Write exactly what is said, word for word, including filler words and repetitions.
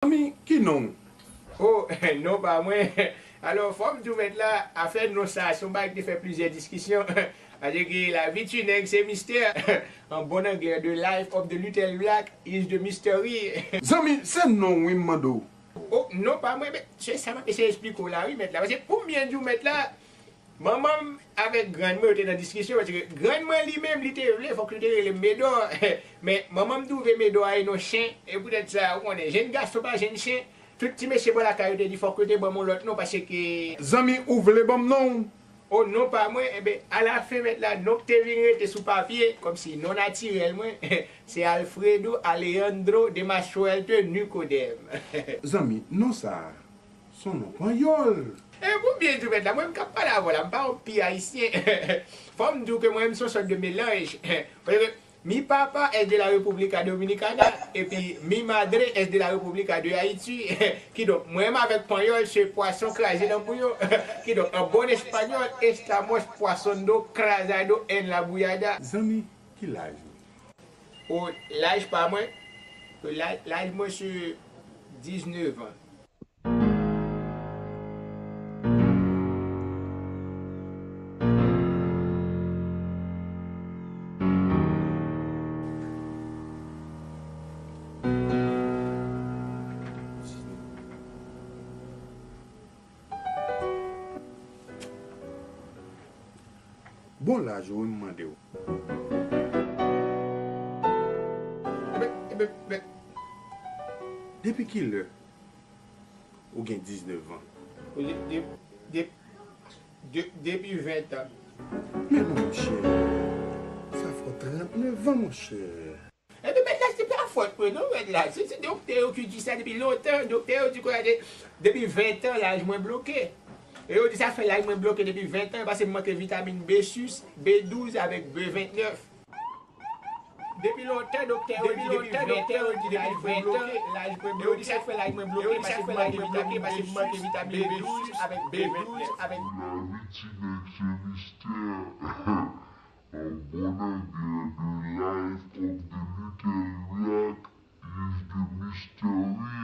Zanmi, ki non w? Oh, non pa mwen. Alò, fò m di w mèt la, afè non sa a, se yon bagay ki te fè plizyè diskisyon. Paske la vi ti nèg se mistè. An bon anglè, the life of the little black is the mystery. Zanmi, se non w wi m mande w. Oh, non pa mwen, men se sa m ap eseye esplike w la wi mèt la. Paske pou m byen di w mèt la, manman m avèk grann mwen yo te nan diskisyon, paske grann mwen li menm, li te vle, fòk li te rele m Medò. Men manman m twouve Medò a e non chen, e poutèt sa, ou konnen, jenn gason pa jenn chen. Tout ti mesye bò lakay yo te di fòk yo te ban m yon lòt non, paske... Zanmi, ou vle ban m non w? Oh, non pa mwen, enben, alafen mèt la, non k te vin rete sou papye, kòmsi non natirèl mwen, se Alfredo Alejandro de Massuelto Nicodème. Zanmi, non sa a, se yon non panyòl. E pou m byen di w mèt la, mwen m k ap pale avè w la, m pa yon pi ayisyen. Fò m di w ke mwen menm se yon sòt de melanj. Paske mi papá es de la República Dominicana, epi mi madre es de la República de Haití. Kidonk, mwen menm avèk panyòl, se pwason kraze nan bouyon. Kidonk, en buen español, estamos pasando crazado en la bullada. Zanmi, ki laj ou? O, laj pa mwen, laj, laj mwen se diznèf an. Bon laj ou wi m mande w. Ebyen, ebyen, ebyen. Depi kilè ou gen diznèf an? De, de, de, de, depi ven tan. Men monchè, sa fè w trannèf an, monchè. Ebyen, mèt la, se pa fòt mwen non, mèt la. Se, se doktè yo ki di sa depi lontan. Doktè yo di konsa, de, depi ven tan, laj mwen bloke. E yo di sa fè laj mwen bloke depi ven tan, paske m manke vitamin B sis, B douz avèk B vennèf. Depi lontan, doktè yo di depi ven tan, laj mwen bloke, laj mwen bloke. Yo di sa fè laj mwen bloke, paske m manke vitamin B sis, B douz avèk B vennèf. Lavi ti nèg se mistè. An bon anglè, the life of the little black is the mystery.